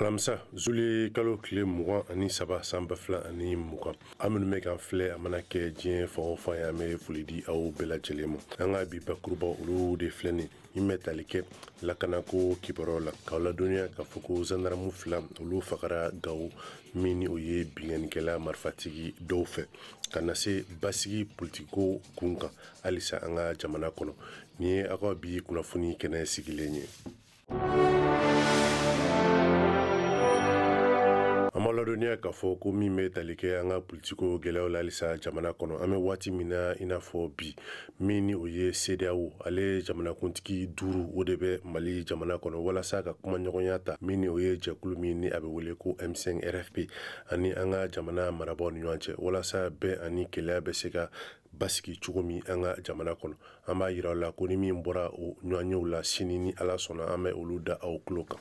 Alamisa zuli kalo tile 23 san 2020 an minnu bɛ k'an filɛ a mana kɛ diɲɛ fan o fan ye, an bɛ foli di aw bɛɛ lajɛlen ma. An ka bi bakuruba olu de filɛ nin ye, min bɛ tali kɛ lakanako kibaruyaw la, k'aw ladɔnniya k'a fɔ ko zandaramu 2 olu fagara Gawo, min ni o ye binkannikɛla marifatigi dɔw fɛ, ka na se basigi politiko kun kan halisa an ka jamana kɔnɔ. Nin ye aw ka bi kunnafoni kɛnɛ sigilen ye. An b'a ladɔnniya k'a fɔ ko min bɛ tali kɛ an ka politiko gɛlɛyaw la halisa jamana kɔnɔ, an bɛ waati min na i n'a fɔ bi, min ni o ye CEDEAO, ale jamanakuntigi 5 o de bɛ Mali jamana kɔnɔ walasa ka kumaɲɔgɔnya ta, min ni o ye jɛkulu min ni a bɛ wele ko M5 RFP ani an ka jamana marabaaw ni ɲɔgɔn cɛ, walasa bɛn ani kelenya bɛ se ka basigi cogo min an ka jamana kɔnɔ. An b'a yira aw la ko ni min bɔra o ɲɔgɔnyew la sini ni Ala sɔnna, an bɛ olu da aw tulo kan.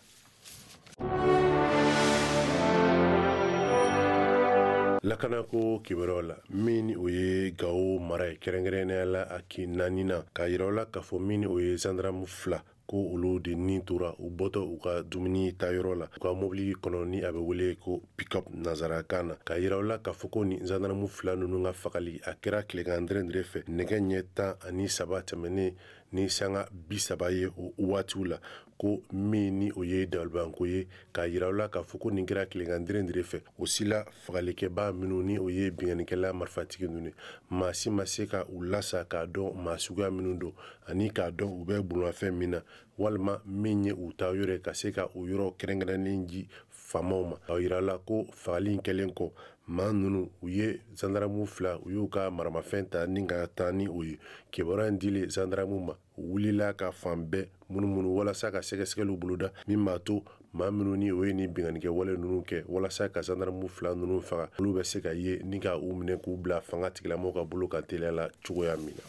Lakanako kibaruyaw la, min ni o ye Gawo mara ye, kɛrɛnkɛrɛnnenya la a kin 4 na, k'a yira aw la k'a fɔ min ni o ye zandaramu 2 ko olu de ni tora u bɔtɔ u ka dumuni tayɔrɔ la u ka mobili kɔnɔ ni a bɛ wele ko pick-up nanzarakan na, k'a yira aw la k'a fɔ ko nin zandaramu 2 ninnu ka fagali a kɛra tilegan dɛrɛndɛrɛ fɛ nɛgɛ ɲɛ 13 tɛmɛnen ni sanga 30 ye o waatiw la, ko min ni o ye dabalibanko ye, k'a yira aw la k'a fɔ ko nin kɛra tilegan dɛrɛndɛrɛ fɛ. O si la fagalikɛbaa minnu ni o ye binkannikɛla marifatigi ninnu ye, maa si ma se ka u lasa k'a dɔn maa suguya minnu don ani k'a dɔn u bɛ bolimafɛn min na walima min ye u taa yɔrɔ ye, ka se ka o yɔrɔ kɛrɛnkɛrɛnnen di faamaw ma. A yira la ko fagali in kɛlen kɔ, maa ninnu u ye zandaramu 2 u y'u ka maramafɛn ta ni ka taa ni o ye. Kibaruya in dilen zandaramu ma, u wulila ka fan bɛɛ munumunu walasa ka sɛgɛsɛgɛliw boloda min b'a to maa minnu ni o ye nin binkannikɛ wale ninnu kɛ walasa ka zandaramu 2 ninnu faga, olu bɛ se ka ye ni ka u minɛ k'u bila fanga tigilamɔgɔw ka bolo kan teliya la cogoya min na.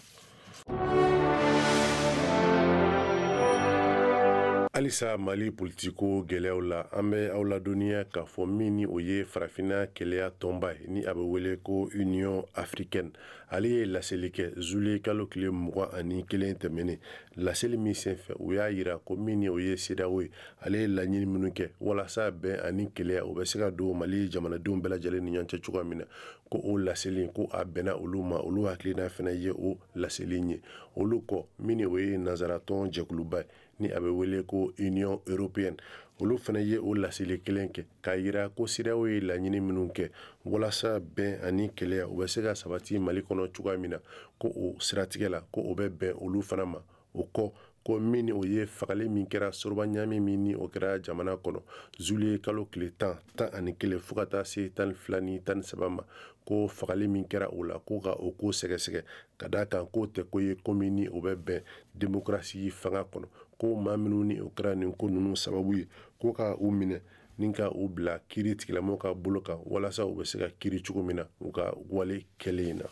Halisa Mali politiko gɛlɛyaw la, an bɛ aw ladɔnniya k'a fɔ min ni o ye farafinna kelenya tɔnba ye ni a bɛ wele ko Union africaine, ale ye laseli kɛ zuli kalo tile 21 tɛmɛnen. Laseli min senfɛ, u y'a yira ko min ni o ye CEDEAO ye, ale ye laɲini minnu kɛ walasa bɛn ani kelenya o bɛ se ka don Mali jamanadenw bɛɛ lajɛlen ni ɲɔgɔn cɛ cogoya min na, ko o laseli ko a bɛnna olu ma, olu hakilina fana ye o laseli ye. Olu kɔ, min ni o ye nanzaratɔn jɛkuluba ye ni a bɛ wele ko Union européenne, olu fana ye o laseli kelen kɛ k'a yira ko CEDEAO ye laɲini minnu kɛ walasa bɛn ani kelenya o bɛ se ka sabati Mali kɔnɔ cogoya min na, ko o siratigɛ la ko o bɛ bɛn olu fana ma. O kɔ, ko min ni o ye fagali min kɛra soroba ɲami min ni o kɛra jamana kɔnɔ zuliye kalo tile 11 fo ka taa se 12 ni 13 ma, ko fagali min kɛra o la ko ka o ko sɛgɛsɛgɛ ka d'a kan k'o tɛ ko ye ko min ni o bɛ bɛn demokarasi fanga kɔnɔ, ko maa minnu ni o kɛra nin ko ninnu sababu ye ko ka u minɛ ni ka u bila kiiri tigilamɔgɔw ka bolo kan walasa u bɛ se ka kiiri cogo min na u ka wale kɛlen in na.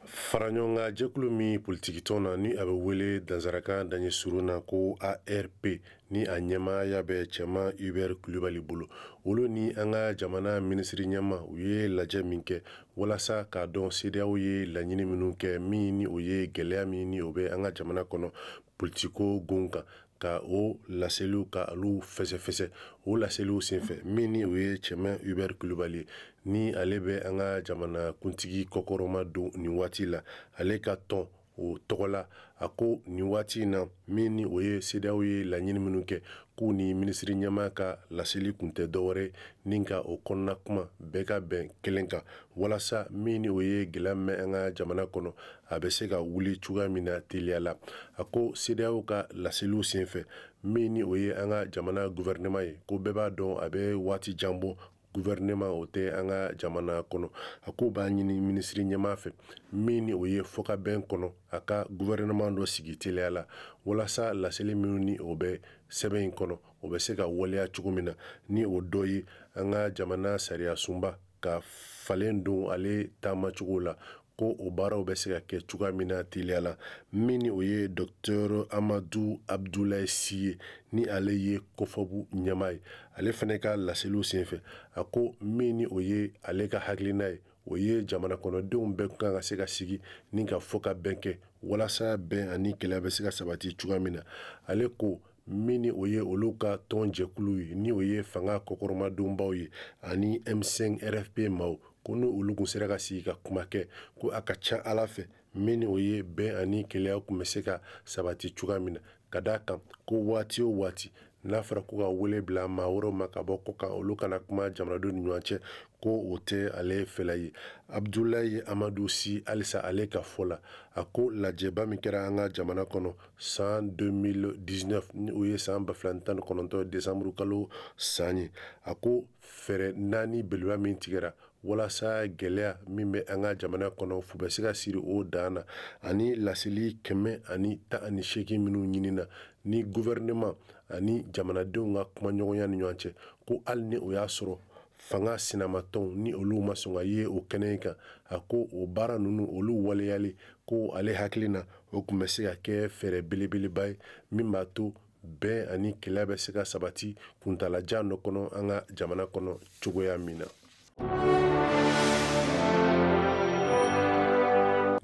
Faraɲɔgɔnkan jɛkulu min politikitɔn na ni a bɛ wele nanzarakan daɲɛ surun na ko ARP ni a ɲɛmaaya bɛ Cɛma Hubert Kulibali bolo, olu ni an ka jamana minisiri ɲɛma u ye lajɛ min kɛ walasa k'a dɔn CEDEAO ye laɲini minnu kɛ min ni o ye gɛlɛya min ni o bɛ an ka jamana kɔnɔ politiko gon kan, ka o laseliw ka olu fɛsɛfɛsɛ. O laseliw senfɛ, min ni o ye Cɛma Hubert Kulibali ni ale bɛ an ka jamana kuntigi kɔkɔrɔma don nin waati la, ale ka tɔn o tɔgɔ la, a ko nin waati in na min ni o ye CEDEAO ye laɲini minnu kɛ k'u ni minisiri ɲɛmaa ka laseli kun tɛ dɔwɛrɛ ni ka o kɔnɔna kuma bɛɛ ka bɛn kelen kan walasa min ni o ye gɛlɛya min bɛ an ka jamana kɔnɔ a bɛ se ka wuli cogoya min na teliya la. A ko CEDEAO ka laseliw senfɛ, min ni o ye an ka jamana gouvernement ye, ko bɛɛ b'a dɔn a bɛ waati jan bɔ gouvernement o tɛ an ka jamana kɔnɔ. A ko b'a ɲini minisiri ɲɛmaa fɛ min ni o ye fɔkabɛn kɔnɔ a ka gouvernement dɔ sigi teliya la walasa laseli minnu ni o bɛ sɛbɛn in kɔnɔ o bɛ se ka waleya cogo min na, ni o dɔ ye an ka jamana sariya sunba ka falen don ale taamacogo la, ko o baaraw bɛ se ka kɛ cogoya min na teliya la. Min ni o ye docteur Amadu Abdulayi Si ye ni ale ye COFOP ɲɛmaa ye, ale fana ka laseliw senfɛ, a ko min ni o ye ale ka hakilina ye, o ye jamana kɔnɔdenw bɛɛ kan ka se ka sigi ni ka fɔ ka bɛn kɛ walasa bɛn ani kelenya bɛ se ka sabati cogoya min na. Ale ko min ni o ye olu ka tɔn jɛkulu ye, ni o ye fanga kɔkɔrɔmadonbaw ye ani M5 RFP maaw, ko ni olu kun sera ka sigi ka kuma kɛ, ko a ka ca Ala fɛ min ni o ye bɛn ani kelenya kun bɛ se ka sabati cogoya min na. Ka d'a kan ko waati o waati n'a fɔra ko ka wele bila maa wɛrɛw ma ka bɔ kɔ kan, olu kana kuma jamanadenw ni ɲɔgɔn cɛ, ko o tɛ ale fɛla ye. Abudulayi Amadu Si, halisa ale ka fɔ la, a ko lajɛba min kɛra an ka jamana kɔnɔ san 2019, ni o ye san 2019 desanburu kalo san ye, a ko fɛɛrɛ 4 belebeleba min tigɛra walasa gɛlɛya min bɛ an ka jamana kɔnɔ fu bɛ se ka siri o dan na, ani laseli 118 minnu ɲinina ni gouvernement ani jamanadenw ka kumaɲɔgɔnya ni ɲɔgɔn cɛ, ko hali ni o y'a sɔrɔ fanga sinamatɔnw ni olu ma sɔn ka ye o kɛnɛ kan, a ko o baara ninnu olu waleyali, ko ale hakili na o tun bɛ se ka kɛ fɛɛrɛ belebeleba ye min b'a to bɛn ani kelenya bɛ se ka sabati kuntalajan dɔ kɔnɔ an ka jamana kɔnɔ cogoya min na.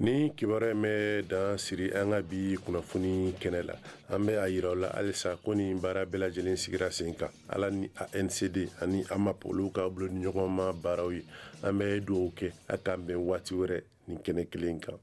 Ni kibaruya in bɛ dan siri an ka bi kunnafoni kɛnɛ la, an bɛ a yira aw la halisa ko nin baara bɛɛ lajɛlen sigira sen kan Ala ni ANCD ani AMAP olu ka bolodiɲɔgɔnma baaraw ye. An bɛ dugawu kɛ a k'an bɛn waati wɛrɛ nin kɛnɛ kelen kan.